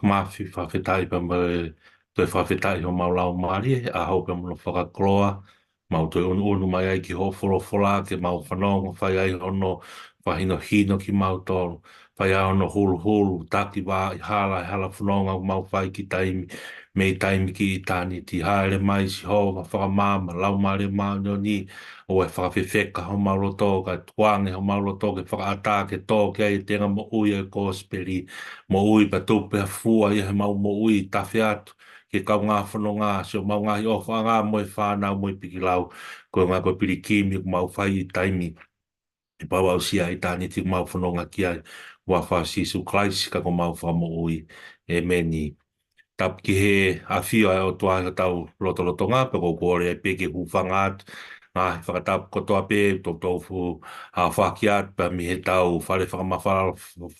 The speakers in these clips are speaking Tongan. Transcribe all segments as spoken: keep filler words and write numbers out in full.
Māfi, fakafetaʻi pea mo e toe fakafetaʻi homau laumālie, ʻa hoʻo pea mo hono fakakoloa, mau toe ʻunuʻunu mai ai ki hoʻo folofola, ke mau fanongo, fai ai hono fakahinohino kimautolu, fai ai hono huluhulu, taki vā ʻi hala, ʻi hala fononga ʻoku mau fai ki taimi, mei taimi ki ʻitāniti. Hāʻele mai Sihova, fakamaama, Laumālie Māʻoniʻoni, ʻoua ʻe fakafefeka homau loto, kae tukuange homau loto ke fakaʻatā, ke tō ki ai e tenga moʻui ʻo e kosipeli, moʻui pea tupu pea fua ia heʻemau moʻui, tafe atu ki he kaungā fononga, siʻomau ngaahi ʻofaʻanga mo e fānau mo e pikilau, ko e ngaahi ko e pilikimi ʻoku mau fai ʻi taimi ʻe pau aʻusia ʻitāniti ʻoku mau fononga ki ai, huafa ʻo Sīsū Kalaisi ka ko homau Fakamoʻui. ʻĒmeni. Tapu ki he ʻafio ʻa e ʻOtua ʻi hotau lotolotonga, pea ʻoku ou kole ai pē ke u hūfanga atu, ngaahi fakatapu kotoa pē, toutou fu-, ʻa, fakahoko atu, pea mei heʻetau fale fakamafala-,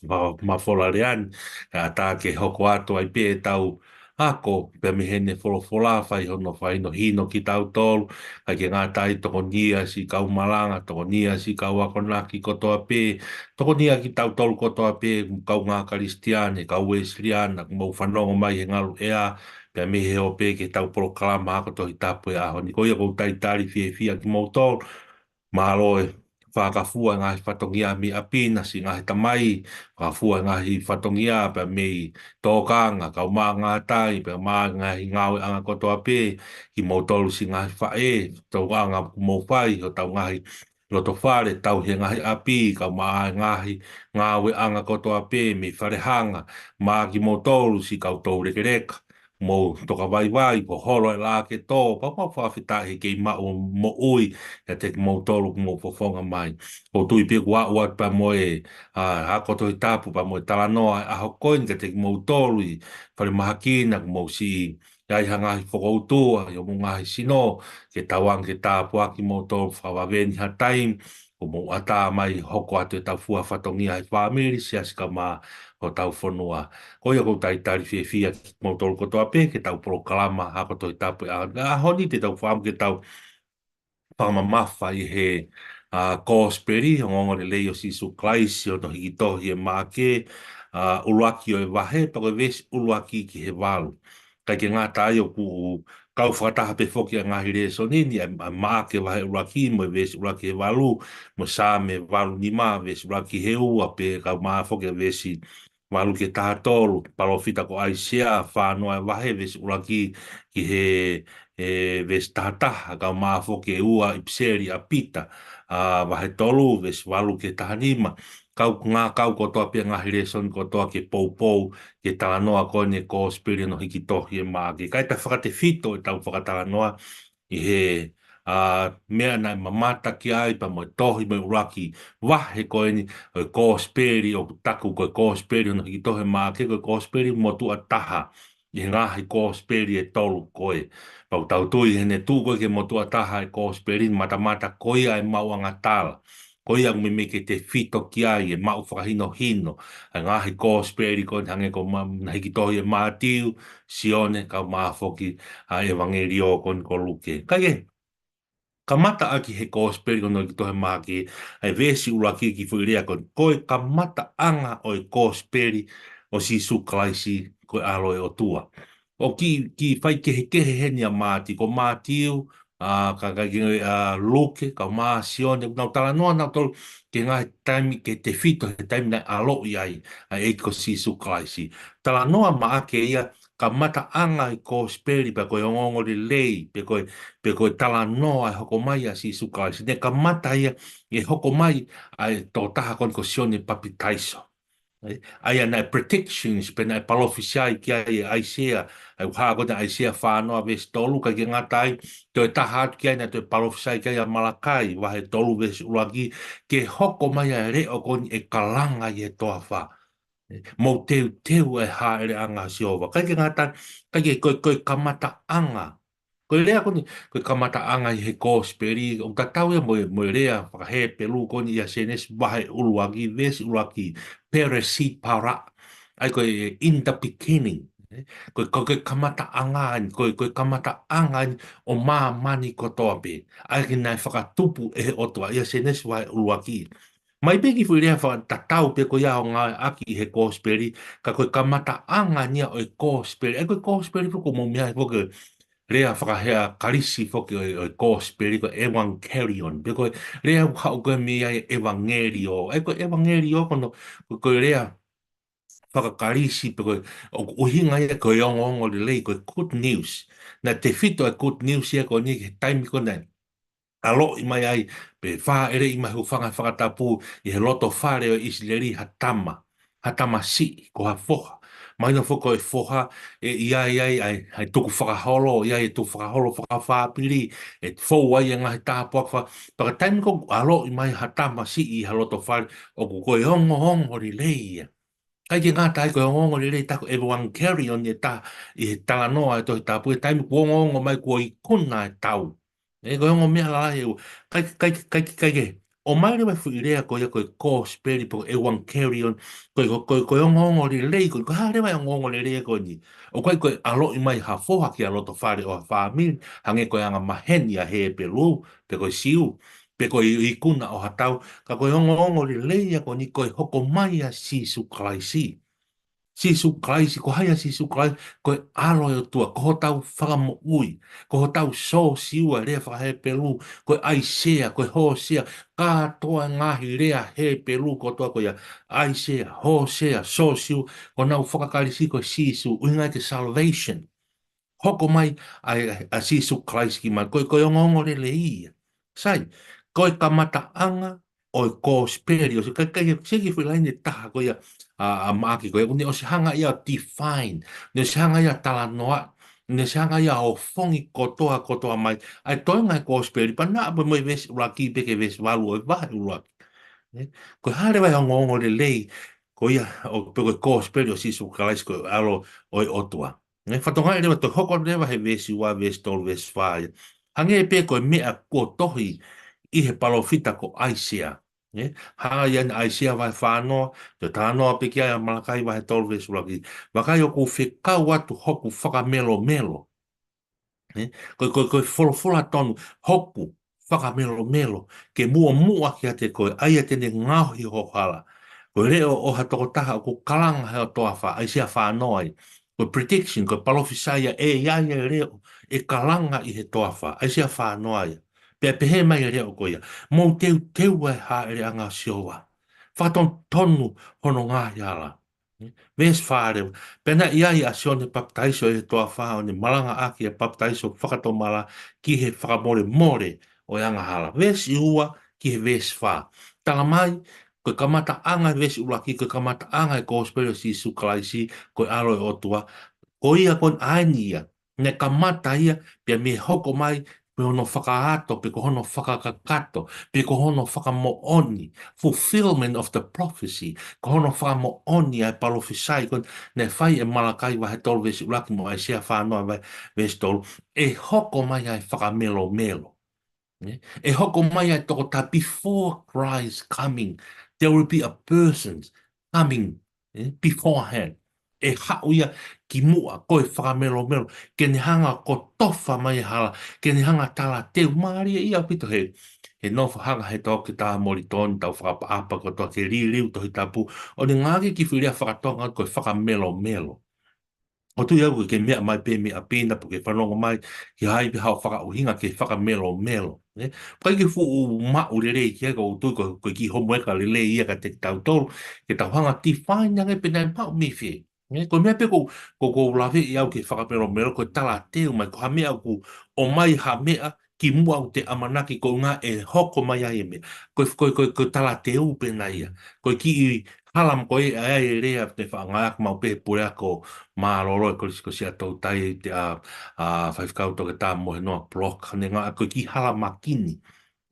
fakamafola lea ni, ʻe ʻatā ke hoko atu ai pē ʻetau ako, pea mei heʻene folofola, fai hono fakahinohino kitautolu, ʻikai ke ngata ai, tokoni ʻa siʻi kau malanga, tokoni ʻa siʻi kau akonaki kotoa pē, tokoni ʻa kitautolu kotoa pē, kaungā Kalisitiane, kau Uēsiliana, ʻoku mou fanongo mai he ngalu ʻea, pea mei he ope ki heʻetau polokalama ako Tohi Tapu he ʻaho ni. Ko ia ʻoku ou talitali fiefia kimoutolu, mālō e fakafua e ngaahi fatongia mei ʻapi na, siʻi ngaahi tamai, fakafua e ngaahi fatongia pea mei tōkanga, kau maʻa ngātai, pea maʻa ngaahi ngāueʻanga kotoa pē, kimoutolu siʻi ngaahi faʻē, tōʻanga ʻoku mou fai, hotau ngaahi loto fale, tauhi e ngaahi ʻapi, kau maʻa e ngaahi ngāueʻanga kotoa pē, mei fale hanga, maʻa kimoutolu siʻi kau toulekeleka, mou toka vaivai, ko holo e lā ke tō, pea mau fakafetaʻi he kei maʻu moʻui, ʻiate kimoutolu ʻoku mou fofonga mai. ʻOku ou tui pē kuo aʻu atu pea mo e, ʻa, ako Tohi Tapu, pea mo e talanoa ʻa e ʻaho ko eni, kiate kimoutolu ʻi falemahaki na, ʻoku mou siʻi ʻi ai ha ngaahi fokoutua ʻi homou ngaahi sino, ke tauange ke tāpuaki kimoutolu fakavavevave ni ha taimi, ʻoku mou ʻatā mai hoko atu ʻetau fua fatongia he fāmili, siasi kae ʻumaʻā hotau fonua. Ko ia ʻoku ou talitali fiefia kimoutolu kotoa pē ki heʻetau polokalama ako Tohi Tapu he ʻaho ni, te tau fakaʻamu ke tau fakamamafa ʻi he, ʻa, kosipeli, ongoongolelei ʻo Sīsū Kalaisi, hono hiki tohi ʻe Maʻake, ʻa, ʻuluaki ʻo e vahe, pea ko e veesi ʻuluaki ki he valu. ʻIkai ke ngata ai, ʻoku kau fakataha pē foki ʻa e ngaahi lēsoni ni, ʻa e, ʻa e Maʻake vahe ʻuluaki mo e veesi ʻuluaki ki he valu, mo e Saame valu nima, veesi ʻuluaki ki he ua, pea kau maʻa foki ʻa e veesi valu ki he taha tolu, palōfita ko ʻAisea, fā noa e vahe, veesi ʻuluaki ki he, ʻe, veesi taha taha, kau maʻa foki e ua ʻIpiseli ʻa Pita, ʻa, vahe tolu, veesi valu ki he taha nima. Kau ngā kau kotoa pē ngaahi lēsoni kotoa ke poupou, ke talanoa ko eni e kosipeli hono hiki tohi ʻe Maʻake. Kae ta fakatefito ʻetau fakatalanoa ʻi he, ʻa, meʻa naʻe mamata ki ai pea mo e tohi mo e ʻuluaki vahe ko eni ʻo e kosipeli ʻoku taku ko e kosipeli hono hiki tohi ʻe Maʻake, ko e kosipeli motuʻa taha ʻi he ngaahi kosipeli ʻe tolu ko ē. Pea ʻoku tau tui heʻene tuʻu ko ē ki he motuʻa taha e kosipeli ni, matamata ko ia e maʻuʻanga tala. Ko ia ʻoku meimei ke tefito ki ai e maʻu fakahinohino ʻa e ngaahi kosipeli ko eni, hangē ko e ma-, naʻe hiki tohi ʻe Mātiu, Sione, kau maʻa foki ʻa e ʻevangeliō ko eni ko Luke. Kae kamata ʻaki he kosipeli ko eni hono hiki tohi ʻe Maʻake, ʻa e veesi ʻuluaki ki he foʻi lea ko eni, ko e kamataʻanga ʻo e kosipeli ʻo Sīsū Kalaisi ko e ʻAlo ʻo e ʻOtua. ʻOku kiʻi, kiʻi faikehekehe heni ʻa Mātiu, ko Mātiu, ʻa, ka, ka, ki, ʻa, Luke, kau maʻa Sione, ʻoku nau talanoa nautolu ki he ngaahi taimi, ki he tefito he taimi naʻe ʻaloʻi ai ʻa e ʻEiki ko Sīsū Kalaisi. Talanoa Maʻake ia, kamataʻanga e kosipeli, pe ko e ongoongolelei, pe ko e, pe ko e talanoa e hoko mai ʻa Sīsū Kalaisi. Ne kamata ia ʻi he hoko mai ʻa e tokotaha ko eni ko Sione Papitaiso. ʻA ia naʻe predictions, pe naʻe palōfisai ki ai ʻe ʻAisea, ʻa e ʻuha ko eni ʻAisea fā noa veesi tolu, ʻikai ke ngata ai, toe taha atu ki ai naʻe toe palōfisai ki ai ʻa Malakai, vahe tolu veesi ʻuluaki, ke hoko mai ʻa e leʻo ko eni ʻe kalanga ʻi he toafa. Mou teuteu e hāʻeleʻanga ʻo Sihova. ʻIkai ke ngata, ʻikai ke ko e, ko e kamataʻanga. Ko e lea ko eni, ko e kamataʻanga ʻi he kosipeli, ʻoku tatau ia mo e, mo e lea faka-Hepelū ko eni ʻia Sēnesi vahe ʻuluaki, veesi ʻuluaki, Peresi Para. ʻA ia ko e in the beginning. Ko e, ko e, ko e kamataʻanga eni, ko e, ko e kamataʻanga eni ʻo māmani kotoa pē. ʻA ia ko ē naʻe fakatupu ʻe he ʻOtua ʻia Sēnesi vahe ʻuluaki. Mai pē ki he foʻi lea fakatatau pē ko ia ʻoku ngāueʻaki ʻi he kosipeli, ka ko e kamataʻanga eni ia ʻo e kosipeli. ʻA ia ko e kosipeli foki ʻoku mou meaʻi foki ko e lea fakahā Kalisi foki ʻo e, ʻo e kosipeli ko e evangelion. Pe ko e lea ʻoku haʻu ko ē mei ai ʻevangelio. ʻA ia ko e evangelio ko hono, ko, ko e lea fakaKalisi pe ko e, ʻoku ʻuhinga ia ko e ongoongolelei, ko e good news. Naʻe tefito e good news ia ko eni ki he taimi ko ē naʻe ʻaloʻi mai ai, pe fāʻeleʻi mai hūfanga he fakatapu ʻi he loto fale ʻo ʻIsileli ha tama, ha tamasiʻi, ko ha foha. Mahino foki ko e foha, ʻe ʻi ai, ʻi ai, ʻa e, ʻa e tukufakaholo, ʻi ai e tukufakaholo fakafāmili, ʻe fou ai e ngaahi tāpuaki fa-, pea ko e taimi ko ē ʻaloʻi mai ha tamasiʻi ʻi ha loto fale, ʻoku ko e ongoongolelei ia. ʻIkai ke ngata ai ko e ongoongolelei taha ko e evangelion ʻe taha ʻi he talanoa ʻa e Tohi Tapu, ʻi he taimi kuo ongoongo mai kuo ikuna e tau. ʻE, ko e ongo meʻa lalahi ʻe ua. ʻIkai, ʻikai, ʻikai, ʻikai ke ʻomai leva e foʻi lea ko ia ko e kosipeli pe ko e evangelion, ko e, ko e, ko e ongoongolelei, ko e, ko e hā leva e ongoongolelei ko eni. ʻOku ʻikai ko e ʻaloʻi mai ha foha ki ha loto fale ʻo ha fāmili, hangē ko e anga maheni ʻa e Hepelū, pe ko e Siu, pe ko e ikuna ʻo ha tau, ka ko e ongoongolelei ia ko eni ko e hoko mai ʻa Sīsū Kalaisi. Sīsū Kalaisi, ko hai ʻa Sīsū Kalaisi, ko e ʻAlo ʻo e ʻOtua, ko hotau fakamoʻui, ko hotau Siosiua, lea fakaHepelū, ko e ʻAisea, ko e Hōsea, kātoa e ngaahi lea Hepelū kotoa ko ia, ʻAisea, Hōsea, Siosiua, ko honau fakaKalisi ko Sīsū, ʻuhinga ki he salvation. Hoko mai ʻa, ʻa, ʻa Sīsū Kalaisi ki māmani, ko e, ko e ongoongolelei ia. Sai, ko e kamataʻanga ʻo e kosipeli, ʻosi ʻikai, ʻikai, seki foʻi laine taha ko ia, ʻa, ʻa Maʻake ko ia, ʻoku ne ʻosi hanga ia ʻo define, ne ʻosi hanga ia ʻo talanoa, ne ʻosi hanga ia ʻo ʻofongi kotoa, kotoa mai ʻa e toenga e kosipeli, pea naʻa pē mo e veesi ʻuluaki pē ki he veesi valu ʻo e vahe ʻuluaki. Ē, ko e hā leva e ongoongolelei ko ia, ʻo, pe ko e kosipeli ʻo Sīsū Kalaisi ko e ʻAlo ʻo e ʻOtua. Ē, fatongia leva, toe hoko leva he veesi ua, veesi tolu, veesi fā ia. Hangē pē ko e meʻa kuo tohi ʻi he palōfita ko ʻAisea. Ē, hanga ia ʻe ʻAisea vahe fā noa, toe talanoa pē ki ai ʻa Malakai vahe tolu veesi ʻuluaki. Vakai ʻoku ou fekau atu hoku fakamelomelo. Ē, ko e, ko e, ko e folofola tonu, hoku fakamelomelo, ke muʻomuʻa kiate koe, ʻa ia te ne ngaohi ho hala. Ko e leʻo ʻo ha tokotaha ʻoku kalanga he toafa, ʻAisea fā noa ia. Ko e prediction, ko e palōfisai ia ʻe ʻi ai e leʻo ʻe kalanga ʻi he toafa, ʻAisea fā noa ia. Pea pehē mai e leʻo ko ia, mou teuteu ʻa e hāʻeleʻanga ʻo Sihova. Fakatonutonu hono ngaahi hala. Veesi fā leva. Pea naʻe ʻi ai ʻa Sione Papitaiso ʻi he toafa ʻo ne malangaʻaki ʻa e papitaiso fakatomala ki he fakamolemole ʻo e angahala. Veesi ua ki he veesi fā. Tala mai, ko e kamataʻanga e veesi ʻuluaki, ko e kamataʻanga e kosipeli ʻo Sīsū Kalaisi, ko e ʻAlo ʻo e ʻOtua. Ko ia ko eni ia. Naʻe kamata ia, pea mei he hoko mai, pe hono fakaʻato, pe ko hono fakakakato, pe ko hono fakamoʻoni, fulfillment of the prophecy, ko hono fakamoʻoni ʻa e palōfisai ko ē naʻe fai ʻe Malakai vahe tolu veesi ʻuluaki mo ʻAisea fā noa vahe, veesi tolu, ʻe hoko mai ʻa e fakamelomelo. Ē? ʻE hoko mai ʻa e tokotaha before Christ coming. There will be a person coming, ē? Beforehand. ʻE haʻu ia ki muʻa, ko e fakamelomelo, ke ne hanga ʻo kotofa mai e hala, ke ne hanga ʻo talateu mālie ia ʻaupito he, he nofo hanga he Toketā Molitoni, tau fakaʻapaʻapa kotoa ki he liliu Tohi Tapu, ʻo ne ngāueʻaki e kiʻi foʻi lea faka-Tonga ko e fakamelomelo. ʻOku ou tui au ko e ke meʻa mai pē mei ʻapi na pe ko e ke fanongo mai ki ha ivi haʻo fakaʻuhinga ki he fakamelomelo. Ē? ʻIkai ke fuʻu maʻu lelei ki ai, ka ʻoku ou tui ko, ko e kiʻi homework lelei ia kiate kitautolu, ke tau hanga ʻo define ange pe naʻe maʻu mei fē. Ē? Ko e meʻa pē ʻoku, ʻoku, ʻoku ou laveʻi au ki he fakamelomelo, ko e talateu mai, ko ha meʻa ʻoku ʻomai ha meʻa, ki muʻa ʻoku te ʻamanaki ko e ʻuhinga ʻe hoko mai ai e meʻa. Ko e, ko e, ko e, ko e talateu pē ena ia. Ko e kiʻi hala ma ko e, ʻa e lea te faʻa ngāueʻaki maʻu pē he puleako ʻo mālōlō ʻo e Kolisi ko Siaʻatoutai, te ʻa, ʻa Faifekau Toketā Mohenoa Block, ne ngāueʻaki ko e kiʻi hala makini.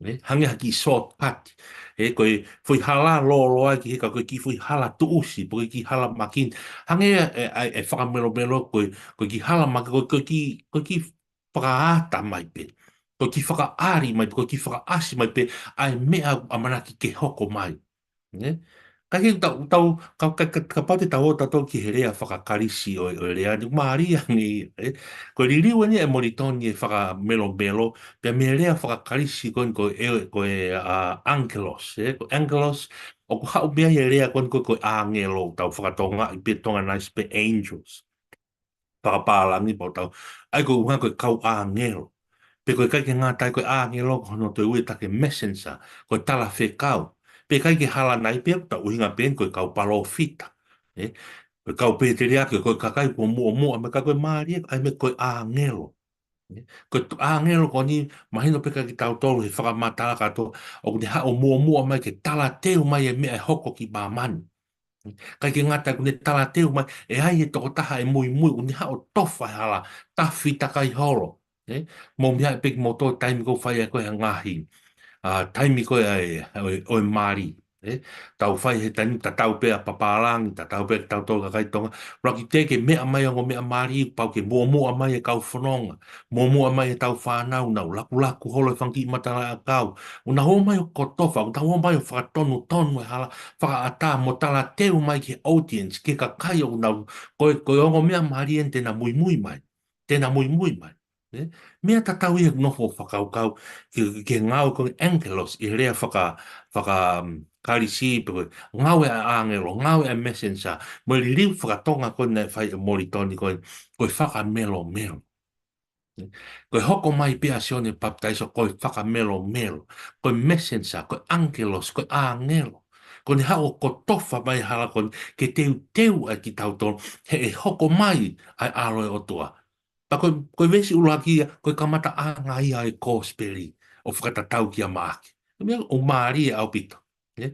Ē, hangē ha kiʻi shortcut. Ē, ko e foʻi hala lōloa ki he ka ko e kiʻi foʻi hala tuʻusi, pe ko e kiʻi hala makini. Hangē ʻe, ʻe, ʻe fakamelomelo ko e, ko e kiʻi hala makini, ko e, ko e kiʻi, ko e kiʻi fakaata mai pē. Ko e kiʻi fakaʻali mai pē, ko e kiʻi fakaʻasi mai pē, ʻa e meʻa ʻamanaki ke hoko mai. Ē? Ka ke tau, tau, ka, ka, ka, kapau te tau ō tautolu ki he lea fakaKalisi ʻo, ʻo e lea ni, mālie ange ia, ē. Ko e liliu eni ʻa Molitoni e fakamelomelo, pea mei he lea fakaKalisi ko eni ko e, ko e, ā, angelos, ē. Ko e angelos, ʻoku haʻu mei ai e lea ko eni ko e, ko e ʻāngelo, tau fakatonga, ʻi he Tonga ʻoku ʻasi pē angels. Fakapālangi pau tau. ʻA ia ko e ʻuhinga ko e kau ʻāngelo. Pea ko e ʻikai ke ngata ai ko e ʻāngelo, ko hono toe ui ʻe taha ko e messenger, ko e talafekau. Pea ʻikai ke hala nai pē, tau ʻuhinga pē ko e kau palōfita. Ē? Ko e kau pēteliake, ko e kakai kuo muʻomuʻa mai, ka ko e mālie, ʻa ia meʻa ko e ʻāngelo. Ē? Ko e tu-, ʻāngelo ko eni, mahino pē kiate kitautolu he fakamatala kātoa, ʻoku ne haʻu muʻomuʻa mai ke talateu mai e meʻa ʻe hoko ki māmani. ʻIkai ke ngata ʻoku ne talateu mai, ʻe ʻi ai e tokotaha ʻe muimui, ʻoku ne haʻu ʻo tofa e hala, tafi takai holo. Ē? Mou meaʻi pē kimoutolu taimi ʻoku fai ai ko ē ha ngaahi, ā, taimi ko ē ʻa e, ʻo e, ʻo e mali. Ē? Tau fai he taimi tatau pē ʻa papālangi, tatau pē kitautolu kakai Tonga. ʻUluaki teʻeki ke meʻa mai ongo meʻa mali, pau ke muʻomuʻa mai e kau fononga. Muʻomuʻa mai e tau fānau, nau lakulaku holo e fanga kiʻi matalaʻiʻakau. ʻOku nau ō mai ʻo kotofa, ʻoku nau ō mai ʻo fakatonutonu e hala, fakaʻatā mo talateu mai ki he audience, ki he kakai ʻoku nau, ko e, ko e ongo meʻa mali eni te na muimui mai. Te na muimui mai. Ē? Meʻa tatau ia ʻoku nofo fakakaukau ki, ki he ngāue ko e angelos, ʻi he lea faka, faka, um, Kalisi, pe ko e ngāue ʻa e ʻāngelo, ngāue ʻa e messenger, mo e liliu fakatonga ko ē naʻe fai ʻe Molitoni ko e, ko e fakamelomelo. Ko e hoko mai pē ʻa Sione Papitaiso ko e fakamelomelo, ko e messenger, ko e angelos, ko e ʻāngelo. Ko ʻene haʻu ʻo kotofa mai hala ko eni ke teuteu ai kitautolu, he ʻe hoko mai ʻa e ʻAlo ʻo e ʻOtua. Pea ko e, ko e veesi ʻuluaki ia, ko e kamataʻanga ia e kosipeli, ʻo fakatatau kia Maʻake. Ko e meʻa ʻoku mālie ʻaupito. Ē?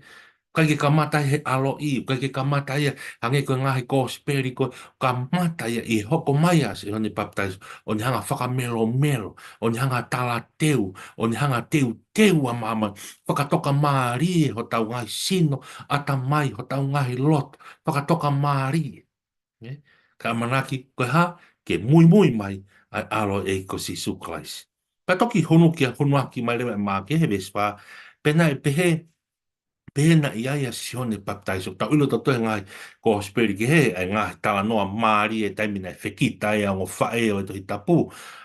ʻIkai ke kamata he ʻaloʻi, ʻikai ke kamata ia, hangē ko e ngaahi kosipeli ko ē, kamata ia ʻi he hoko mai ʻa Sione Papitaiso, ʻo ne hanga fakamelomelo, ʻo ne hanga talateu, ʻo ne hanga teuteu ʻa māmani, fakatoka mālie hotau ngaahi sino, ʻatamai, hotau ngaahi loto, fakatoka mālie. Ē? Ka ʻamanaki, ko e hā, ke muimui mai ʻa e ʻAlo ʻo e ʻEiki ko Sīsū Kalaisi. Pea toki honu kia, honuaki mai leva ʻe Maʻake he veesi fā, pea naʻe pehē, pehē naʻe ʻi ai ʻa Sione Papitaiso. Tau ʻilo tautolu he ngaahi kosipeli kehe, ʻa e ngaahi talanoa mālie e taimi naʻe fekita ai ʻa e ongo faʻē ʻo e Tohi Tapu,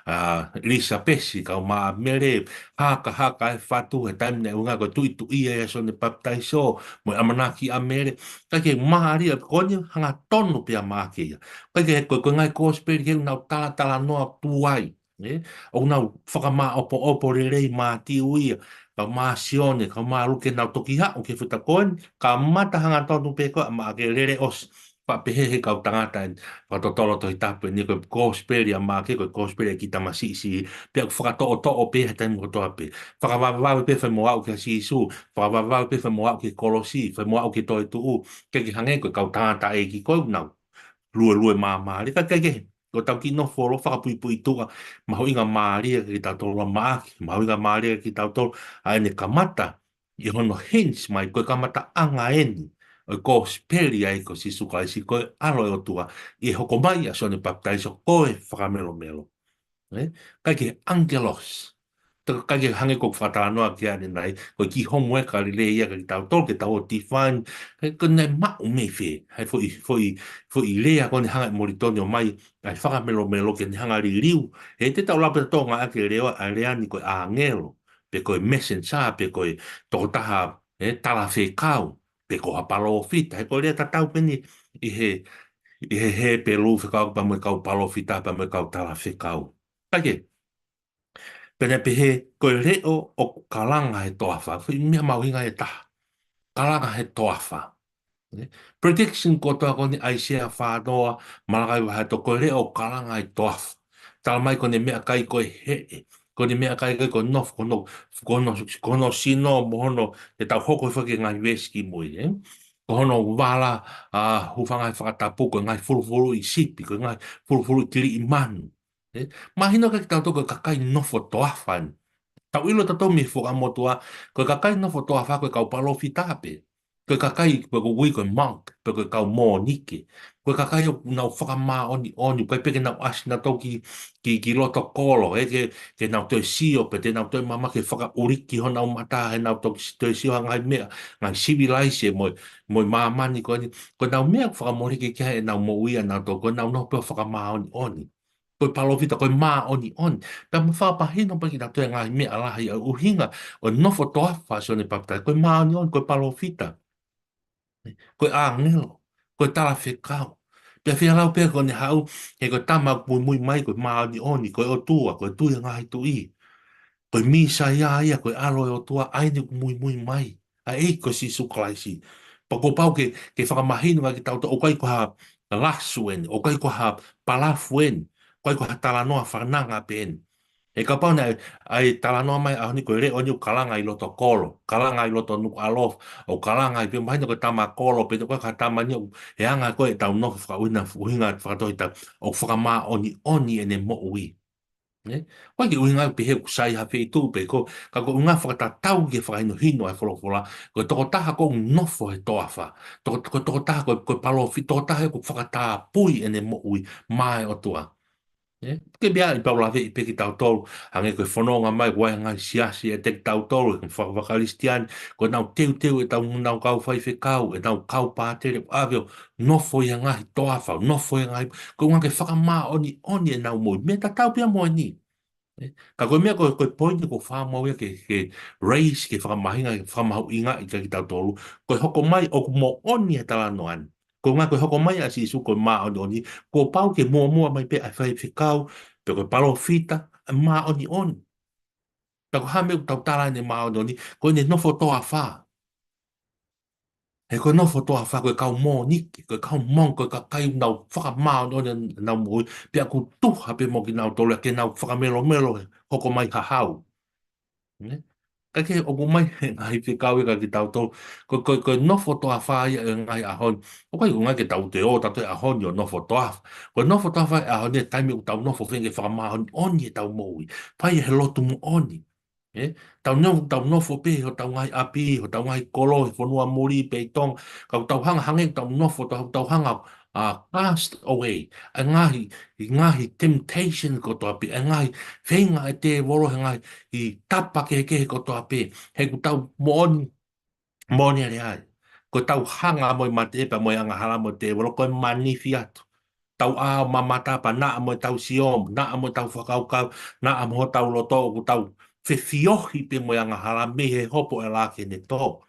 ʻa ʻIlisapesi, kaeʻumaʻā ʻa Mele, haka, haka e fatu, he taimi naʻe ʻuhinga ko e tuʻituʻia ʻa Sione Papitaiso, mo e ʻamanaki ʻa Mele, ʻikai ke mālie, ko eni hanga tonu pē ʻa Maʻake ia. ʻIkai ke, ko, ko e ngaahi kosipeli kehe ʻoku nau talatalanoa tuai. Ē? ʻOku nau fakamāʻopoʻopo lelei Mātiu ia, kaeʻumaʻā Sione, kaeʻumaʻā Luke, nau toki haʻu ki he futa ko eni, kamata hanga tonu pē ko ē ʻa Maʻake, lele ʻosi. Pea pehē he kau tangata eni, fakatotolo Tohi Tapu eni ko e kosipeli ʻa Maʻake, ko e kosipeli ʻa e kiʻi tamasiʻi siʻi, pea ʻoku fakatoʻotoʻo pē he taimi kotoa pē. Fakavavevave pē fai mo aʻu kia Sīsū, fakavavevave pē fai mo aʻu ki he kolosi, fai mo aʻu ki he toetuʻu, ʻikai ke hangē ko e kau tangataʻeiki ko ē ʻoku nau luelue māmālie, ka ʻikai ke, ko ʻetau kiʻi nofo ʻo fakapuipuituʻa, mahuʻinga mālie kiate kitautolu ʻa Maʻake, mahuʻinga mālie kiate kitautolu, ʻa ʻene kamata, ʻi hono hints mai, ko e kamataʻanga eni ʻo e kosipeli ʻa e ʻEiki ko Sīsū Kalaisi, ko e ʻAlo ʻo e ʻOtua, ʻi he hoko mai ʻa Sione Papitaiso, ko e fakamelomelo. Ē? ʻIkai ke angelos. Ka ʻikai ke hangē ko e fakatalanoa ki ai ʻanenai, ko e kiʻi homework lelei ia kiate kitautolu, ke tau ō ʻo define, he ko ʻene maʻu mei fē, ʻa e foʻi, foʻi, foʻi lea ko eni hanga ʻe Molitoni ʻo ʻomai, ʻa e fakamelomelo ke ne hanga liliu. He te tau lau pē ʻa Tonga ʻaki e lea, ʻa e lea ni ko e ʻāngelo, pe ko e messenger, pe ko e tokotaha, ē, talafekau, pe ko ha palōfita. He ko e lea tatau pē eni ʻi he, ʻi he Hepelū fekauʻaki pea mo e kau palōfita, pea mo e kau talafekau. ʻIkai ke, pea naʻe pehē, ko e leʻo ʻoku kalanga he toafa. Foʻi meʻa mahuʻinga ʻe taha. Kalanga he toafa. Ē? Prediction kotoa ko eni ʻAisea fā noa, Malakai vahe tolu, ko e leʻo ʻoku kalanga he toafa. Talamai ko ʻene meʻakai ko e heʻe. Ko ʻene meʻakai ko e, ko e nofo, ko hono, ko hono, ko hono sino, mo hono, te tau hoko hifo ki he ngaahi veesi ki mui, ē? Ko hono vala, ā, hūfanga he fakatapu, ko e ngaahi fulufuluʻi sipi, ko e ngaahi fulufuluʻi kiliʻi manu. Ē? Mahino kiate kitautolu ko e kakai nofo toafa eni. Tau ʻilo tautolu mei he Fuakava Motuʻa, ko e kakai nofo toafa ko e kau palōfita pē. Ko e kakai, pe ko e ui ko e monk, pe ko e kau Mōnike. Ko e kakai ʻoku nau fakamāʻoniʻoni, ʻikai pē ke nau ʻasi nautolu ki, ki, ki loto kolo, ē, ke, ke nau toe sio, pe te nau toe mama ke fakaʻuliki honau mata, he nau toki si-, toe sio ha ngaahi meʻa, ngaahi sivilaise mo, mo māmani ko eni. Ko ʻenau meʻa fakamoleki ki ai ʻenau moʻui ʻanautolu, ko ʻenau nofo pē ʻo fakamāʻoniʻoni. Ko e palōfita, ko e māʻoniʻoni. Pea mo fakapahino pē kiate kitautolu e ngaahi meʻa lahi ʻa e ʻuhinga ʻo e nofo toafa ʻa Sione Papitaiso, ko e māʻoniʻoni, ko e palōfita. Ko e ʻāngelo, ko e talafekau. Pea fia lau pē ko ʻene haʻu, he ko e tama ʻoku muimui mai, ko e māʻoniʻoni, ko e ʻOtua, ko e Tuʻi ʻo e ngaahi tuʻi. Ko e Mīsaia ia, ko e ʻAlo ʻo e ʻOtua, ʻa eni ʻoku muimui mai. ʻA e ʻEiki ko Sīsū Kalaisi. Pea kuo pau ke, ke fakamahino kiate kitautolu, ʻoku ʻikai ko ha lasu eni, ʻoku ʻikai ko ha palafu eni, ʻoku ʻikai ko ha talanoa fananga pē eni. He kapau naʻe, ʻa e talanoa mai ʻaho ni ko e leʻo eni ʻoku kalanga ʻi loto kolo, kalanga ʻi loto nukuʻalofa, ʻoku kalanga ai pē mahino ko e tama kolo, pe ko e tama ni ʻoku, he anga ko ē ʻetau nofo fakaʻuhinga, ʻuhinga fakatohitapu, ʻoku fakamāʻoniʻoni ʻene moʻui. Nē? ʻOku ʻikai ke ʻuhinga pē he ʻoku sai ha feituʻu pe ko, ka ko e ʻuhinga fakatatau ki he fakahinohino ʻa e folofola, ko e tokotaha ʻoku nofo he toafa, toko, ko e tokotaha ko, ko e palōfita, tokotaha ʻoku fakatapui ʻene moʻui maʻa e ʻOtua. Ē? Ke meʻa ʻi pau laveʻi pē kitautolu, hangē ko e fononga mai, ʻoku ʻi ai e ngaahi siasi ʻiate kitautolu, ʻi he faka-, faka-Kalisitiane, ko ʻenau teuteu ʻetau nau kau faifekau, ʻenau kau pātele, ʻave ʻo nofo ʻi he ngaahi toafa, nofo ʻi he ngaahi, ko e ʻuhinga ke fakamāʻoniʻoni ʻenau moʻui, meʻa tatau pē ia mo eni. Ē? Ka ko e meʻa ko, ko e poini ʻoku ou fakaʻamu au ia ke, ke raise, ke fakamahinga, ke fakamahuʻingaʻi kiate kitautolu, ko e hoko mai ʻoku moʻoni e talanoa ni. Ko e ʻuhinga ko e hoko mai ʻa Sīsū ko e māʻoniʻoni, kuo pau ke muʻomuʻa mai pē ʻa e faifekau, pe ko e palōfita, ʻa e māʻoniʻoni. Pea ko e hā e meʻa ʻoku tau tala ʻene māʻoniʻoni, ko ʻene nofo toafa. He ko e nofo toafa, ko e kau Mōnike, ko e kau monk, ko e kakai ʻoku nau fakamāʻoniʻoni ʻenau moʻui, pea ʻoku tuha pē mo kinautolu ia ke nau fakamelomelo he hoko mai ha hau. Nē? Ka ke ʻomai he ngaahi fekau ia kiate kitautolu. Ko, ko, ko e nofo toafa ia ʻi he ngaahi ʻaho ni. ʻOku ʻikai ko e ʻuhinga ke tau toe ō tautolu he ʻaho ni ʻo nofo toafa. Ko e nofo toafa he ʻaho ni, taimi ʻoku tau nofo feinga ke fakamāʻoniʻoni ʻetau moʻui. Fai he lotu moʻoni. Ē? Tau nofo, tau nofo pē hotau ngaahi ʻapi, hotau ngaahi kolo, he fonua muli pē ʻi Tonga. Ka ʻoku tau hanga, hangē ʻoku tau nofo, tau, tau hanga ʻo cast away ʻa e ngaahi, ʻa e ngaahi temptation kotoa pē, ʻa e ngaahi feinga ʻa e tēvolo, he ngaahi tapa kehekehe kotoa pē. He ʻoku tau moʻoni, moʻoni ʻa e lea ai. Ko ʻetau hanga mo e mate pea mo e angahala mo e tēvolo, ko e manifi atu. Tau ʻā ʻo mamata pea naʻa mo ʻetau sio, naʻa mo ʻetau fakakaukau, naʻa mo hotau loto, ʻoku tau fefiohi pē mo e angahala mei he hopo ʻa e laʻā ki heʻene tō.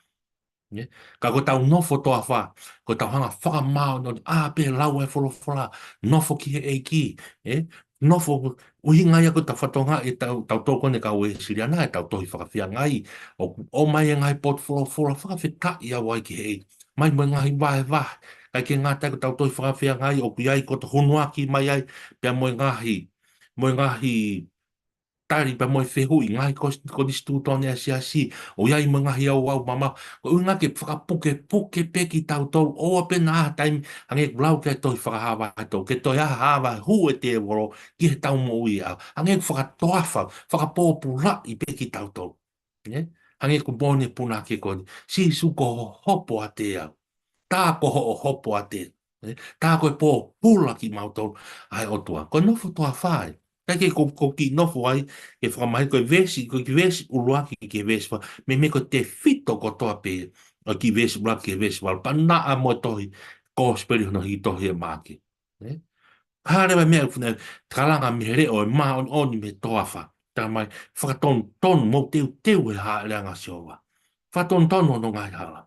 Nē? Ka ko ʻetau nofo toafa, ko ʻetau hanga ʻo fakamāʻoniʻoni, ʻā pē lau e folofola, nofo ki he ʻEiki, ē? Nofo, ʻuhinga ia ko ʻetau fatongia ʻetau, ʻetau tokoni kau Uēsiliana, ʻetau tohi fakafeangai, ʻoku ʻomai e ngaahi potu folofola, fakafetaʻi au ai ki he ʻEiki. Mai mo e ngaahi vahevahe, ʻikai ke ngata ai ko ʻetau tohi fakafeangai, ʻoku ʻi ai ko ʻetau hunuaki mai ai, pea mo e ngaahi, mo e ngaahi tali pea mo e fehuʻi, ngaahi kos-, konisitūtone ʻa e siasi, ʻoku ʻi ai mo e ngaahi ouau mamafa, ko e ʻuhinga ke fakapukepuke pē kitautolu, ʻoua pē naʻa ʻi ai ha taimi, hangē ʻoku lau ki ai e tohi Fakahā vahe tolu, ke toe ʻā ha hā vahe hū e tēvolo ki heʻetau moʻui ʻa, hangē ʻoku fakatoafa, fakapōpulaʻi pē kitautolu. Nē? Hangē ko e moʻoni e punake ko eni. Sīsū ko hoʻo hopo ʻiate au. Tā ko hoʻo hopo ʻiate au. Nē? Tā ko e pōpula kimautolu ʻa e ʻOtua. Ko e nofo toafa ē. ʻIkai ke ko, ko e kiʻi nofo ai, ke fakamahino ko e veesi, ko e kiʻi veesi ʻuluaki ki he veesi fā. Meimei ko e tefito kotoa pē, ʻa e kiʻi veesi ʻuluaki ki he veesi valu. Pea naʻa mo e tohi, Kosipeli hono hiki tohi ʻe Maʻake. Nē? Ka hā leva e meʻa ʻoku ne kalanga mei he leʻo ʻo e māʻoniʻoni mei he toafa. Talamai, fakatonutonu, mou teuteu he hāʻele anga ʻo Sihova. Fakatonutonu hono ngaahi hala.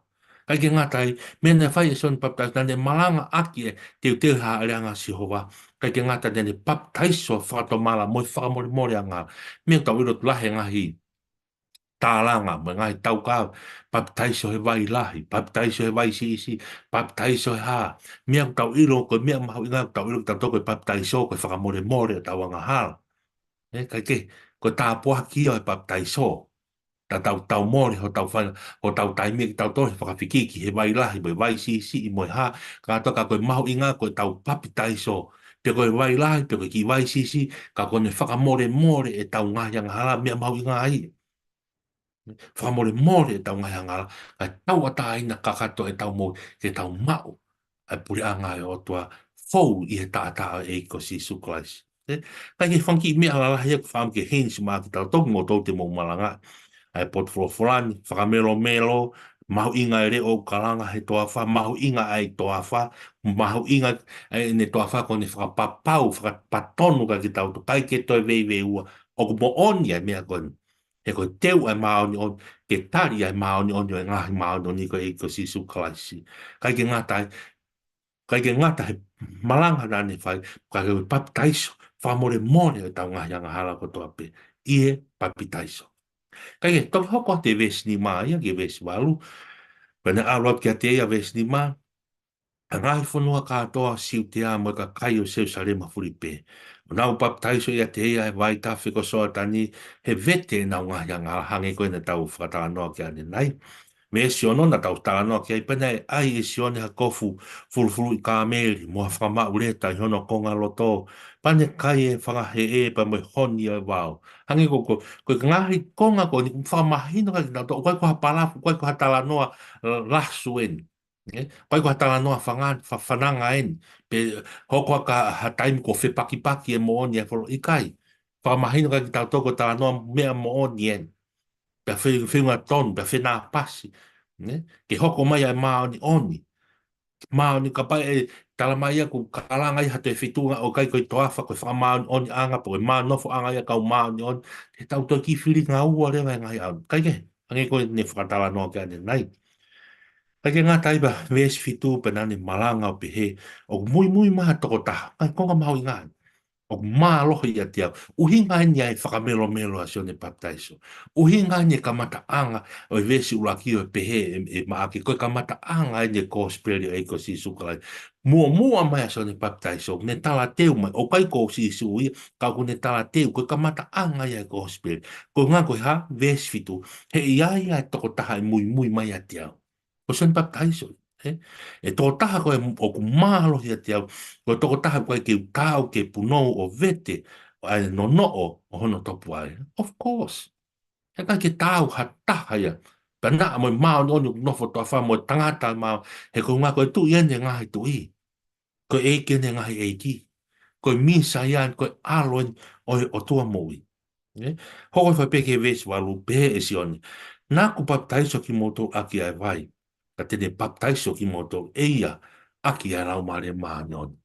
ʻIkai ke ngata ai, meʻa naʻe fai ʻe Sione Papitaiso, naʻa ne malangaʻaki e teuteu he hāʻele anga ʻo Sihova. ʻIkai ke ngata ai, naʻa ne papitaiso fakatomala mo e fakamolemole angahala. Meʻa ʻoku tau ʻilo atu lahi e ngaahi tālanga, mo e ngaahi taukaveʻi, papitaiso he vai lahi, papitaiso he vai siʻisiʻi, papitaiso he hā. Meʻa ʻoku tau ʻilo, ko e meʻa mahuʻinga ʻoku tau ʻilo kitautolu ko e papitaiso, ko e fakamolemole ʻetau angahala. Ē, ʻikai ke, ko e tāpuaki ia ʻo e papitaiso. Tatau tau mole, hotau fai, hotau taimi kitautolu he fakafikiki, he vai lahi, mo e vai siʻisiʻi, mo e hā, ka toka ko e mahuʻinga, ko ʻetau papitaiso. Pe ko e vai lahi, pe ko e kiʻi vai siʻisiʻi, ka ko ʻene fakamolemole ʻetau ngaahi angahala, meʻa mahuʻinga ai. Fakamolemole ʻetau ngaahi angahala, kae tauʻatāina kakato ʻetau moʻui, ke tau maʻu ʻa e puleʻanga ʻo e ʻOtua fou ʻi he taʻataʻa ʻo e ʻEiki ko Sīsū Kalaisi. Ē, ʻikai ke fanga kiʻi meʻa lalahi ia ʻoku fakaʻamu ke hints maʻa kitautolu, kimoutolu te mou malangaʻi ʻa e potu folofola ni, fakamelomelo, mahuʻinga e leʻo ʻoku kalanga he toafa, mahuʻinga ʻa e toafa, mahuʻinga ʻa ʻene toafa ko ʻene fakapapau, fakapatonu kia kitautolu, ʻikai ke toe veiveiua, ʻoku moʻoni ʻa e meʻa ko eni. He ko e teu ʻa e māʻoniʻoni, ke tali ʻa e māʻoniʻoni ʻo e ngaahi māʻoniʻoni ko e ʻEiki ko Sīsū Kalaisi. ʻIkai ke ngata ai, ʻikai ke ngata he malanga naʻa ne fai, ka ko e papitaiso, fakamolemole ʻetau ngaahi angahala kotoa pē ʻi he papitaiso. Kae kehe, toki hoko atu e veesi nima ia ki he veesi valu, pea naʻe ʻalu atu kiate ia veesi nima, ʻa e ngaahi fonua kātoa ʻo Siutea mo e kakai ʻo Selusalema fuli pē, ʻo nau papitaiso ʻiate ia he vai tafe ko Soatani, he vete ʻenau ngaahi angahala, hangē ko ia naʻa tau fakatalanoa ki ai ʻanenai. Veesi ono naʻa tau talanoa ki ai, pea naʻe ʻai ʻe Sione ha kofu fulufuluʻi kāmeli, mo ha fakamaʻu leta ʻi hono kongaloto, pea ne kai e fanga heʻe pea mo e honi ʻo e vao. Hangē ko, ko, ko e ngaahi konga ko eni ʻoku fakamahino kia kitautolu, ʻoku ʻikai ko ha palafu, ʻoku ʻikai ko ha talanoa, ē, lasu eni. Ē, ʻikai ko ha talanoa fanga-, fa-, fananga eni. Pe hoko ʻa ha taimi ko e fepakipaki e moʻoni ʻa e folo-, ʻikai. Fakamahino kia kitautolu ko e talanoa meʻa moʻoni eni. Pea fe-, feʻunga tonu, pea fenāpasi. Ē, ke hoko mai ʻa e māʻoniʻoni. Māʻoniʻoni, kapau ʻe talamai ia ʻoku kalanga ia ha toe feituʻu ʻoku ʻikai ko e toafa, ko e fakamāʻoniʻoniʻanga, pe ko e mā-, nofoʻanga ia ʻa e kau māʻoniʻoni, he tau toe kiʻi fili ngaua leva he ngaahi ʻaho. Kae kehe, hangē ko ia naʻa ne fakatalanoa ki ai ʻanenai. ʻIkai ke ngata ai, pea veesi fitu pea naʻa ne malanga ʻo pehē, ʻoku muimui mai ha tokotaha, ʻa e konga mahuʻinga eni, ʻoku mālohi ʻiate au. ʻUhinga eni ʻa e fakamelomelo ʻa Sione Papitaiso. ʻUhinga eni e kamataʻanga ʻo e veesi ʻuluaki ʻo e pehē ʻe, ʻe Maʻake, ko e kamataʻanga eni e kosipeli ʻo e ʻEiki ko Sīsū Kalaisi. Muʻomuʻa mai ʻa Sione Papitaiso, ne talateu mai, ʻoku ʻikai ko Sīsū ia, ka ʻoku ne talateu, ko e kamataʻanga ia e kosipeli. Ko e ʻuhinga ko e hā, veesi fitu, he ʻe ʻi ai ʻa e tokotaha ʻe muimui mai ʻiate au. Ko Sione Papitaiso, ē? E tokotaha ko ē ʻoku mālohi ʻiate au, ko e tokotaha ʻoku ʻikai ke u taau ke punou ʻo vete ʻa e nonoʻo ʻo hono topuvaʻe. Of course. He ʻikai ke taau ha taha ia. Pea naʻa mo e māʻoniʻoni ʻoku nofo toafa mo e tangata mā, he ko e ʻuhinga ko e Tuʻi eni e ngaahi tuʻi. Ko e ʻEiki eni e ngaahi ʻeiki. Ko e Mīsaia eni, ko e ʻAlo eni ʻo e ʻOtua moʻui. Ē? Hoko hifo pē ki he veesi valu, pehē ʻe Sione, naʻa ku papitaiso kimoutolu ʻaki ʻa e vai, ka te ne papitaiso kimoutolu ʻe ia ʻaki ʻa e Laumālie Māʻoniʻoni.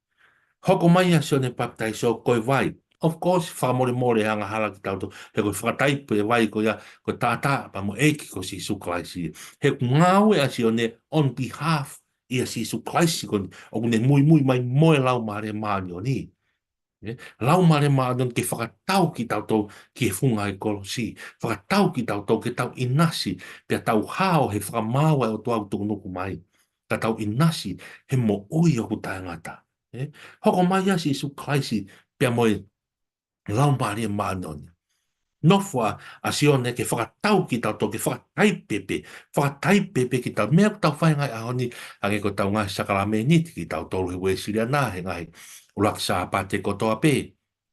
Hoko mai ʻa Sione Papitaiso ko e vai. Of course, fakamolemole e angahala kitautolu, he ko e fakataipe e vai ko ia, ko e taʻataʻa pea mo e ʻEiki ko Sīsū Kalaisi. He ʻoku ngāue ʻa Sione on behalf ʻia Sīsū Kalaisi ko eni, ʻoku ne muimui mai mo e Laumālie Māʻoniʻoni. Ē, Laumālie Māʻoniʻoni ke fakatau kitautolu ki he funga ʻo e kolosi, fakatau kitautolu ke tau ʻinasi, pea tau hao he fakamaau ʻa e ʻOtua ʻoku tuʻunuku mai. Ka tau ʻinasi he moʻui ʻoku taʻengata. Ē, hoko mai ʻa Sīsū Kalaisi pea mo e Laumālie Māʻoniʻoni. Nofo ʻa, ʻa Sione ke fakatau kitautolu, ke fakataipe pē, fakataipe pē kitautolu. Meʻa ʻoku tau fai he ngaahi ʻaho ni, hangē ko ʻetau ngaahi sākalamēniti kitautolu he Uēsiliana, he ngaahi ʻuluaki Sāpate kotoa pē.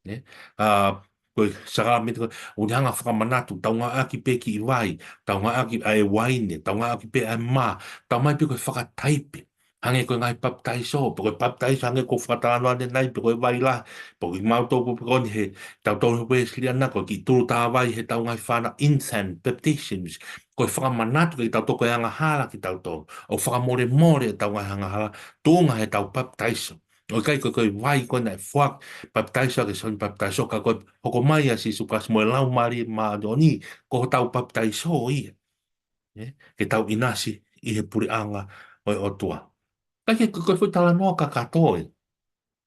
Ē? ʻA, ko e sākalamēniti ko, ʻoku ne hanga ʻo fakamanatu, tau ngāueʻaki pē kiʻi vai, tau ngāueʻaki ʻa e uaine, tau ngāueʻaki pē ʻa e mā, tau mai pē ko e fakataipe. Hangē ko e ngaahi papitaiso, pe ko e papitaiso hangē ko e fakatalanoa ʻanenai, pe ko e vai lahi, pe ko kimautolu ko eni he, tautolu he Uēsiliana, ko e kiʻi tulu tā vai heʻetau ngaahi fānau, infant baptisms, ko e fakamanatu kia kitautolu ko e angahala kitautolu, ʻo fakamolemole ʻetau ngaahi angahala, tuʻunga heʻetau papitaiso. ʻOku ʻikai ko e, ko e vai ko ē naʻe foaki, papitaiso ʻaki ʻe Sione Papitaiso, ka ko e hoko mai ʻa Sīsū Kalaisi mo e Laumālie Māʻoniʻoni, ko hotau papitaiso ia. Ē, ke tau ʻinasi ʻi he puleʻanga ʻo e ʻOtua. Kae kehe, ko e, ko e foʻi talanoa kakato ē.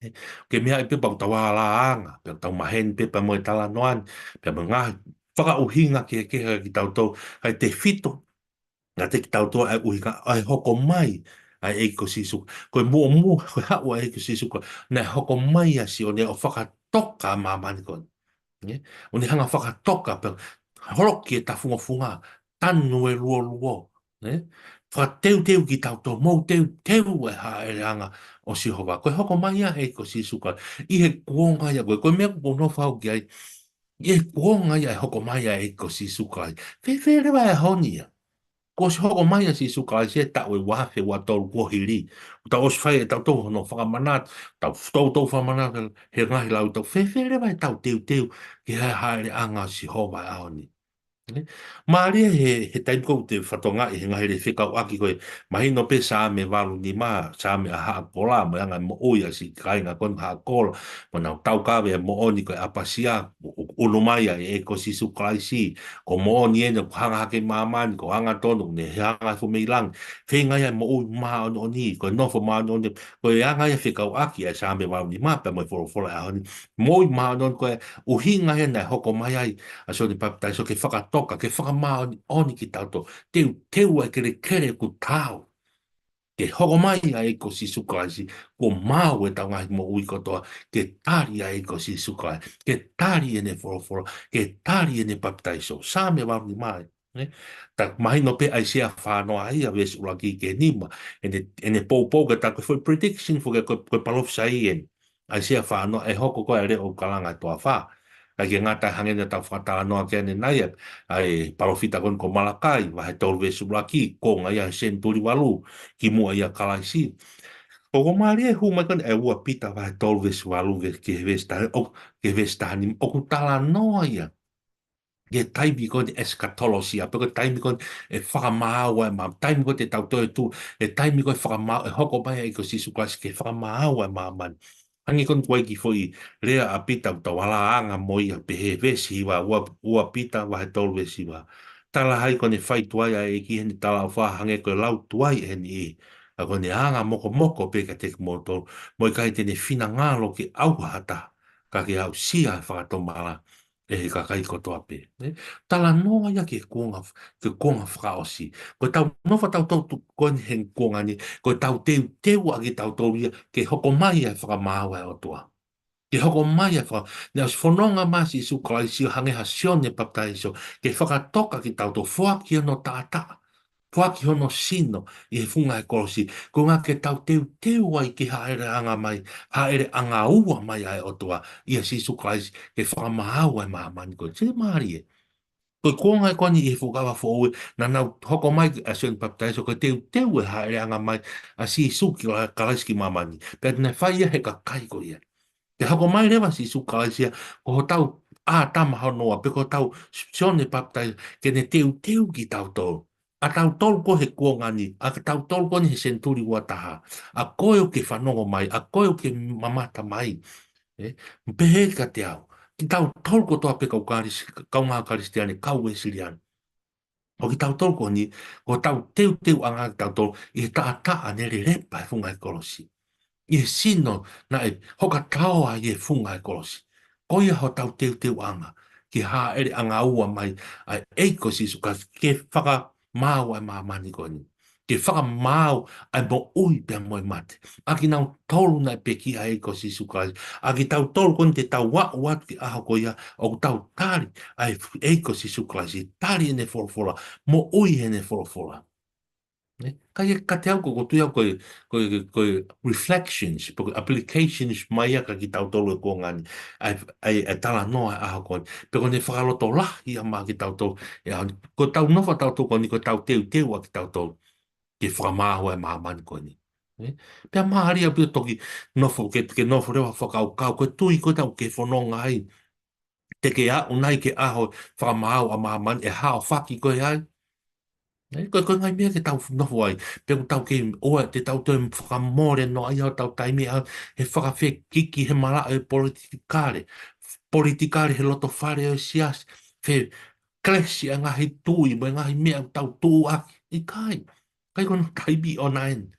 Ē, ke meaʻi pē pea ʻoku tau alāanga, pea ʻoku tau maheni pē pea mo e talanoa ni, pea mo e ngaahi fakaʻuhinga kehekehe kia kitautolu, kae tefito kiate kitautolu ʻa e ʻuhinga ʻa e hoko mai ʻa e ʻEiki ko Sīsū. Ko e muʻomuʻa, ko e haʻu ʻa e ʻEiki ko Sīsū, ko ē naʻe hoko mai ʻa Sione ʻo fakatoka ʻa māmani ko ē. Ē? ʻO ne hanga ʻo fakatoka pē, holoki e tafungofunga, tanu e luoluo. Ē? Fakateuteu kitautolu, mou teuteu e hāʻeleʻanga ʻo Sihova. Ko e hoko mai ʻa e ʻEiki ko Sīsū Kalaisi ʻi he kuonga ia ko ē, ko e meʻa ʻoku ou nofo au ki ai. ʻI he kuonga ia ʻe hoko mai ai ʻa e ʻEiki ko Sīsū Kalaisi. Fēfē leva ʻa e ʻaho ni ia? Kuo ʻosi hoko mai ʻa Sīsū Kalaisi he taʻu ʻe ua afe ua tolu kuo hili. Tau ʻosi fai ʻe tautolu hono fakamanatu, tau toutou fakamanatu he ngaahi lau tau. Fēfē leva ʻetau teuteu ki he hāʻeleʻanga ʻo Sihova he ʻaho ni? Mālie he, he taimi ʻoku te fatongia ʻi he ngaahi lea fekauʻaki ko e mahino pē Saame valu nima, Saame ʻa Haʻa Kola, mo e anga moʻui ʻa e siʻi kāinga ko eni Haʻa Kola, mo nau taukave ʻa e moʻoni ko e ʻapasia, ʻo, ʻo ʻunu mai ʻa e ʻEiki ko Sīsū Kalaisi, ko e moʻoni eni ʻoku hanga hake ʻi māmani, ko e angatonu, ne hanga hake mei langi, feinga ia ʻa e moʻui māʻoniʻoni, ko e nofo māʻoniʻoni, ko e anga ia fekauʻaki ʻa e Saame valu nima, pea mo e folofola ʻo e ʻaho ni, moʻui māʻoniʻoni ko e ʻuhinga ia naʻe hoko mai ai ʻa Sione Papitaiso ke fakatoka, ke fakamāʻoniʻoni kitautolu, teuteu ʻa e kelekele ʻoku taau. Ke hoko mai ʻa e ʻEiki ko Sīsū Kalaisi, kuo maau ʻetau ngaahi moʻui kotoa, ke tali ʻa e ʻEiki ko Sīsū Kalaisi, ke tali ʻene folofola, ke tali ʻene papitaiso. Saame valu nima ē. Ne? Ta mahino pē ʻAisea fā noa ia, veesi ʻuluaki ki he nima, ʻene, ʻene poupou ke ta ko e foʻi prediction, foʻi ko e, ko e palōfisai eni. ʻAisea fā noa, ʻe hoko ko e leʻo ʻoku kalanga ʻa e toafa. ʻIkai ke ngata ai, hangē naʻa tau fakatalanoa ki ai ʻanenai, ʻa e palōfita ko eni ko Malakai, vahe tolu veesi ʻuluaki, konga ia he senituli valu, kimuʻa ia Kalaisi. ʻOku mālie e hū mai ko eni ʻa e ua Pita vahe tolu veesi valu ve-, ki he veesi taha, ʻo, ki he veesi taha nima, ʻoku talanoa ia ki he taimi ko eni esikatolosia, pe ko e taimi ko eni ʻe fakamaau ai ʻa e mā-, taimi ko eni te tau toe tuʻu, ʻa e taimi ko eni ʻe fakamaau, ʻe hoko mai ʻa e ʻEiki ko Sīsū Kalaisi ke fakamaau ʻa e māmani. Hangē ko eni ko e kiʻi foʻi lea ʻa Pita ʻoku tau alāanga mo ia pē he veesi hiva, ua, ua Pita vahe tolu veesi hiva. Talaʻehai ko ʻene fai tuai ʻa e ʻEiki heʻene talaʻofa hangē ko e lau tuai ʻe he niʻihi. ʻA ko ʻene anga mokomoko pē kiate kimoutolu, mo e ʻikai te ne finangalo ke ʻauha ha taha, ka ke aʻusia ʻa e fakatomala ʻe he kakai kotoa pē. Ne? Talanoa ia ki he kuonga, ki he kuonga fakaʻosi. Ko ʻetau nofo tautolu tu-, ko eni he kuonga ni, ko ʻetau teuteu ʻa kitautolu ia ke hoko mai ʻa e fakamaau ʻa e ʻOtua. Ke hoko mai ʻa e faka-, ne ʻosi fononga mai ʻa Sīsū Kalaisi ʻo hangē ha Sione Papitaiso, ke fakatoka kitautolu, foaki hono taʻataʻa, foaki hono sino ʻi he funga ʻo e kolosi, ko e ʻuhinga ke tau teuteu ai ki he hāʻeleʻanga mai, hāʻeleʻanga ua mai ʻa e ʻOtua, ʻia Sīsū Kalaisi, ke fakamaau ʻa e māmani ko ē. Sio mālie. Ko e kuonga ko eni ʻi he Fuakava Foʻou, naʻa nau hoko mai ʻa Sione Papitaiso, ko e teuteu ʻa e hāʻeleʻanga mai ʻa Sīsū ki la-, Kalaisi ki māmani. Pea naʻe fai ia he kakai ko ia. Ke hoko mai leva ʻa Sīsū Kalaisi ia, ko hotau ʻĀtama hono ua, pe ko hotau Sione Papitaiso, ke ne teuteu kitautolu. ʻA tautolu ko ē he kuonga ni, ʻa tautolu ko eni he senituli ua taha. ʻA koe ʻoku ke fanongo mai, ʻa koe ʻoku ke mamata mai. Ē, pehē kiate au. Kitautolu kotoa pē kau Kalis-, kaungā Kalisitiane, kau Uēsiliana. Ko kitautolu ko eni, ko hotau teuteuʻanga kitautolu, ʻi he taʻataʻa ne lelepa he funga ʻo e kolosi. ʻI he sino naʻe hoka taoa ʻi he funga ʻo e kolosi. Ko ia hotau teuteuʻanga ki he hāʻeleʻanga ua mai ʻa e ʻEiki ko Sīsū Kalaisi ke fakamaau ʻa e māmani ko eni. Ke fakamaau ʻa e moʻui pea mo e mate. ʻA kinautolu naʻe pekia ʻa e ʻEiki ko Sīsū Kalaisi. ʻA kitautolu ko eni te tau aʻu atu ki he ʻaho ko ia ʻoku tau tali ʻa e ʻEiki ko Sīsū Kalaisi. Tali ʻene folofola. Moʻui heʻene folofola. Ne? Ka ʻi he kiate au ko, ko e tui au ko e, ko e, ko e reflections, pe ko e applications mai ia kia kitautolu he kuonga ni, ʻa e, ʻa e, ʻa e talanoa ʻa e ʻaho ko eni, pe ko ʻene fakalotolahi ia maʻa kitautolu he ʻaho ni, ko ʻetau nofo tautolu ko eni, ko ʻetau teuteu ʻa kitautolu ke fakamaau ʻa e māmani ko eni. Ne? Pea mālie ʻaupito toki nofo, ke, ke nofo leva fakakaukau, ko e tui ko ē ʻoku ke fononga ai, te ke aʻu nai ki he ʻaho fakamaau ʻa māmani ʻe haofaki koe ai. Ē, ko e, ko e ngaahi meʻa ke tau nofo ai, pe ʻoku tau kei ʻoua te tau toe fakamole noaʻia hotau taimi ʻa he fakafekiki he malaʻe ʻo e politikale, politikale he loto fale ʻo e siasi, fekalesi ʻa e ngaahi tui, mo e ngaahi meʻa ʻoku tau tuʻu ʻaki. ʻIkai, ʻikai ko hono taimi ʻoʻona eni.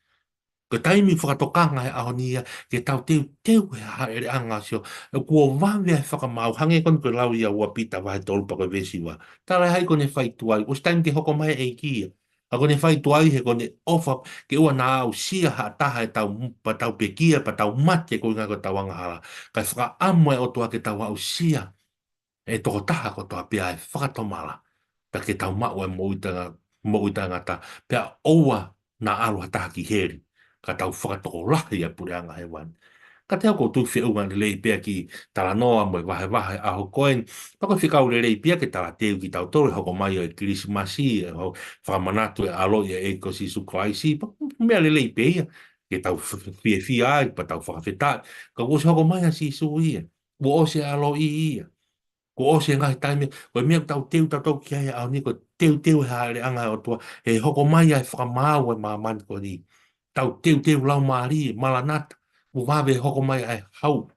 Ko e taimi fakatokanga he ʻaho ni ia, ke tau teuteu he hāʻeleʻanga ʻo Sihova, ʻoku vave ʻa e fakamaau, hangē ko eni ko e lau ia ua Pita vahe tolu pea ko e veesi hiva. Talaʻehai ko ʻene fai tuai, ʻosi taimi ke hoko mai e ʻEiki ia. Ka ko ʻene fai tuai he ko ʻene ʻofa, ke ʻoua naʻa aʻusia ha taha ʻetau, pea tau pekia, pea tau mate ko e ʻuhinga ko ʻetau angahala. Kae fakaʻamu ʻa e ʻOtua ke tau aʻusia ʻa e tokotaha kotoa pē ʻa e fakatomala. Pea ke tau maʻu ʻa e moʻui taʻenga-, moʻui taʻengata. Pea ʻoua naʻa ʻalu ha taha ki heli. Ka tau fakatokolahi ʻa e puleʻanga hēvani. Ka te u ʻoatu e feʻunga lelei pē ki he talanoa mo e vahevahe ʻaho ko eni. Pea ko e fekau lelei pē ke talateu kitautolu e hoko mai ʻo e Kilisimasi, ʻa e ho-, fakamanatu e ʻaloʻi ʻa e ʻEiki ko Sīsū Kalaisi. Pea ko e meʻa lelei pē ia ke tau f-, f-, fiefia ai, pea tau fakafetaʻi. Ka kuo ʻosi hoko mai ʻa Sīsū ia. Kuo ʻosi e ʻaloʻi ia. Kuo ʻosi e ngaahi taimi, ko e meʻa ʻoku tau teu tautolu ki ai he ʻaho ni, ko e teuteu e hāʻeleʻanga ʻo e ʻOtua, he hoko mai ʻa e fakamaau ʻo e māmani ko eni. Tau teuteu laumālie, Malanata, kuo vave e hoko mai ʻa e hau.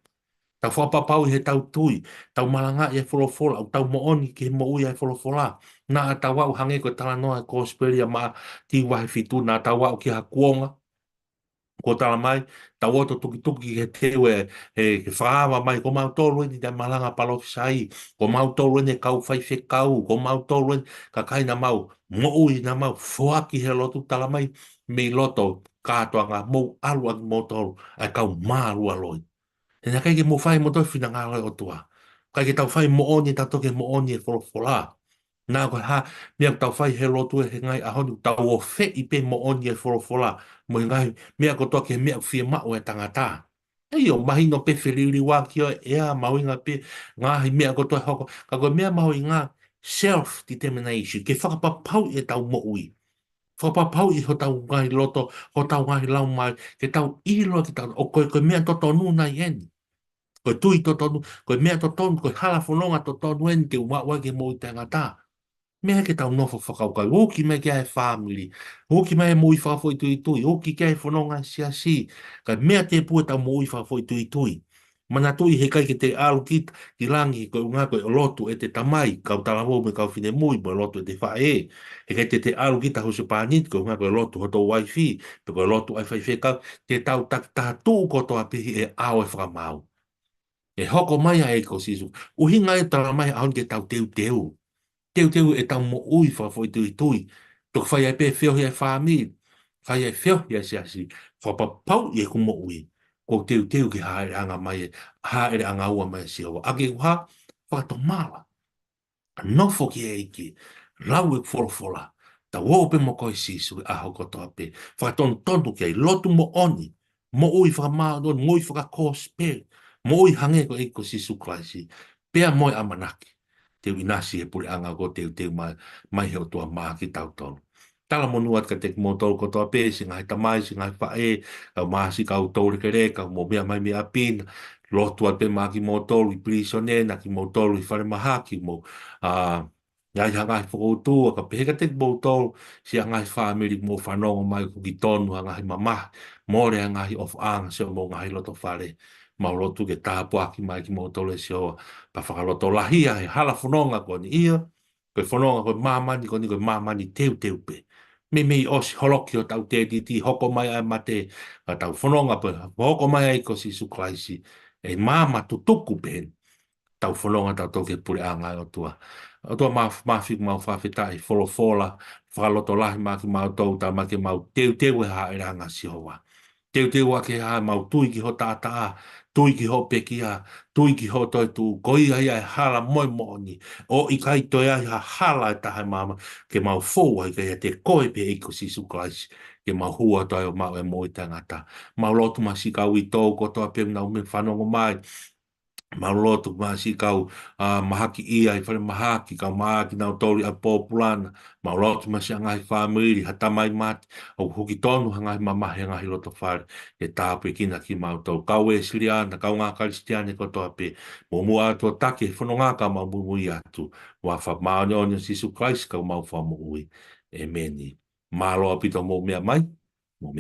Tau fakapapauʻi heʻetau tui, tau malangaʻi e folofola, ʻoku tau moʻoni ki he moʻui ʻa e folofola. Naʻa tau aʻu hangē ko e talanoa e Kosipeli ʻa Mātiu vahe fitu, naʻa tau aʻu ki ha kuonga, kuo tala mai, tau ō ʻo tukituki ki he teu ē, ē, ke fakaava mai, ko mautolu eni naʻe malanga palōfisai, ko mautolu eni e kau faifekau, ko mautolu eni kakai naʻa mau moʻui, naʻa mau foaki he lotu, tala mai mei loto kātoanga, mou ʻalu ʻa kimoutolu ʻa e kau mālualoi. He naʻe ʻikai ke mou fai moutolu e finangalo ʻo e ʻOtua. ʻIkai ke tau fai moʻoni, tau toki moʻoni e folofola. Naʻa ko e hā, meʻa ʻoku tau fai he lotu ē he ngaahi ʻaho ni, tau ʻofeʻi pē moʻoni e folofola, mo e ngaahi meʻa kotoa ki he meʻa ʻoku fiemaʻu e tangata. ʻIo, mahino pē feliliuaki ʻo e ʻea, mahuʻinga pē ngaahi meʻa kotoa hoko, ka ko e meʻa mahuʻinga self-determination, ke fakapapauʻi ʻetau moʻui. Fakapapauʻi hotau ngaahi loto, hotau ngaahi laumālie, ke tau ʻilo ke tau, ʻoku, ko e meʻa totonu nai eni. Ko e tui totonu, ko e meʻa totonu, ko e hala fononga totonu eni ke u maʻu ai ki he moʻui taʻengata. Meʻa ke tau nofo fakakaukau, uki mai ki ai e fāmili, uki mai e moʻui fakafoʻituitui, uki ki ai e fononga e siasi, ka meʻa tēpū ʻetau moʻui fakafoʻituitui. Manatuʻi heʻikai ke te ʻalu kita ki langi koeʻuhinga ko e lotu ʻete tamai, kau talavou mo e kau finemui, mo e lotu ʻete faʻē. Heʻikai te te ʻalu kita husepāniti koeʻuhinga ko e lotu hoto uaifi, pe ko e lotu ʻa e faifekau, te tau takitaha tuʻu kotoa pē ʻi he ʻao e fakamaau. ʻE hoko mai ʻa e ʻEiki ko Sīsū. ʻUhinga ia tala mai ʻaho ni ke tau teuteu. Teuteu ʻetau moʻui fakafoʻituitui. Toki fai ai pē feohi ʻa e fāmili. Fai ai feohi ʻa e siasi. Fakapapauʻi ʻeku moʻui. Kuo u teuteu ki he hāʻeleʻanga mai ē. Hāʻeleʻanga ua mai ʻa Sihova. ʻA ke u hā, fakatomala. Nofo ki he ʻEiki, lau e folofola, tau ō pē mo koe Sīsū he ʻaho kotoa pē. Fakatonutonu ki ai, lotu moʻoni, moʻui fakamāʻoniʻoni, moʻui fakakosipeli, moʻui hangē ko e ʻEiki ko Sīsū Kalaisi. Pea mo e ʻamanaki, te u ʻinasi he puleʻanga kuo teuteu mai, mai he ʻOtua maʻa kitautolu. Talamonū atu kiate kimoutolu kotoa pē, siʻi ngaahi tamai, siʻi ngaahi faʻē, kau mā siʻi kau toulekeleka, mou meʻa mai mei ʻapi na, lotu atu pē maʻa kimoutolu ʻi pilīsone, naʻa kimoutolu ʻi falemahaki, mou, ā, ngaahi ha ngaahi fokoutua, ka pehē kiate kimoutolu, siʻa ngaahi fāmili mou fanongo mai ʻoku huki tonu ha ngaahi mamahi, mole ha ngaahi ʻofaʻanga siʻomou ngaahi loto fale, mau lotu ke tāpuaki mai kimoutolu ʻe Sihova, pea fakalotolahia he hala fononga ko eni ia, ko e fononga ko e māmani ko eni ko e māmani teuteu pē. Meimei ʻosi holoki hotau tētiti, hoko mai ʻa e mate, ka tau fononga pē, hoko mai ʻa e ʻEiki ko Sīsū Kalaisi, ʻe maama tutuku pē heni. Tau fononga tautolu ki he puleʻanga ʻo e ʻOtua. ʻOtua mā-, māfimafi, mau fakafetaʻi folofola, fakalotolahi maʻa kimautolu, tala mai ke mau teuteu he hāʻeleʻanga ʻo Sihova. Teuteu ʻaki ʻemau tui ki ho taʻataʻa, tui ki hoʻo pekia, tui ki hoʻo toetuʻu, ko ia ia e hala mo e moʻoni. ʻOku ʻikai toe ai ha hala ʻe taha ʻi māmani, ke mau fou ai ka ʻiate koe pē ʻEiki ko Sīsū Kalaisi, ke mau hū atu ai ʻo maʻu e moʻui taʻengata. Mau lotu maʻa siʻi kau uitou kotoa pē ʻoku nau meʻa fanongo mai, mau lotu maʻa siʻi kau, ā, mahakiʻia ʻi falemahaki, kau mahakiʻia kinautolu ʻi ʻapi pōpula na, mau lotu maʻa siʻa ngaahi fāmili, ha tamai mate, ʻoku huki tonu ha ngaahi mamahi he ngaahi loto fale, ke tāpuekina kimautolu. Kau Uēsiliana, kaungā Kalisitiane kotoa pē, mou muʻa atu ʻo taki he fononga ka mau muimui atu. Huafa māʻoniʻoni ʻo Sīsū Kalaisi ko homau Fakamoʻui. ʻEmeni. Mālō ʻaupito hoʻomou meʻa mai, mou meʻa